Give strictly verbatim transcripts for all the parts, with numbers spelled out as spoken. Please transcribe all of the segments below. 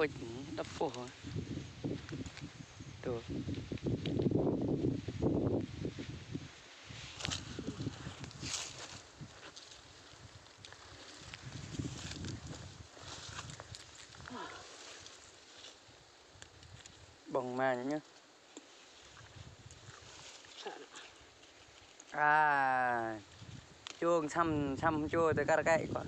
Ôi, đắp pô hả? Tuh. Bông mai nhá. À, chuông săm, săm chuông từ cà rá kẹo quá.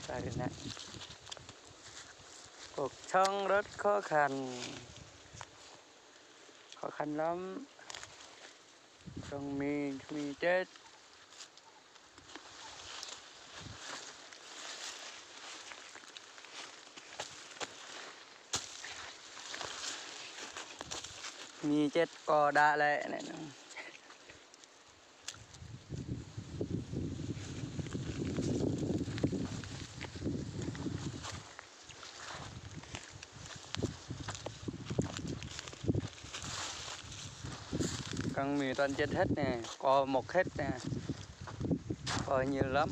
Tai nạn. Cuộc sống rất khó khăn. Khó khăn lắm. Trong mì, mì chết. Mì chết có đã lẹ này. Con mì toàn chết hết nè, cò mọc hết nè. Cò nhiều lắm.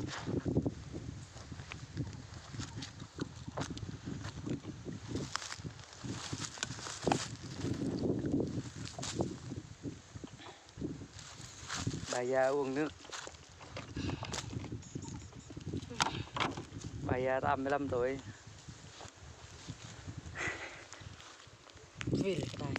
Bà già uống nước. Bà già tám mươi lăm tuổi. Vì là cái này.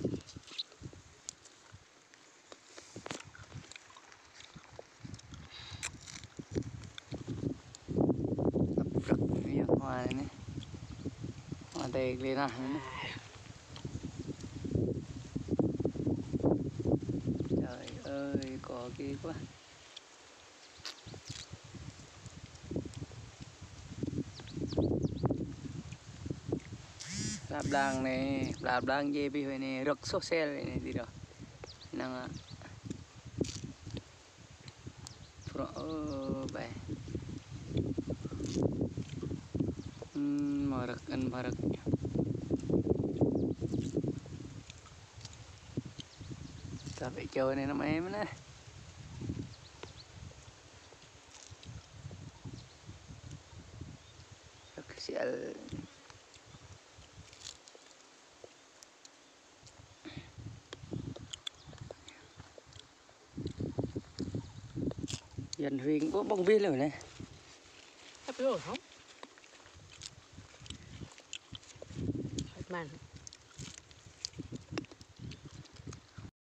Tăp rơ̆k anai, hoa anai. Hoa tê lê nah anai. Trời ơi, có kì quá. Lap blang anai, lap blang jê pih anai, rơ̆k soh sel anai ti dŏ. Năng a. Prŏ ơ bai. Hmm, mơ̆ rơ̆k, ăn mơ̆ rơ̆k. Tăp ƀĕ čô anai năm em anai. Rơ̆k sel. Dân huyện ƀu ƀơ̆ng ƀiă lơi anai. Tapi ôh, hông? Hơi mặn.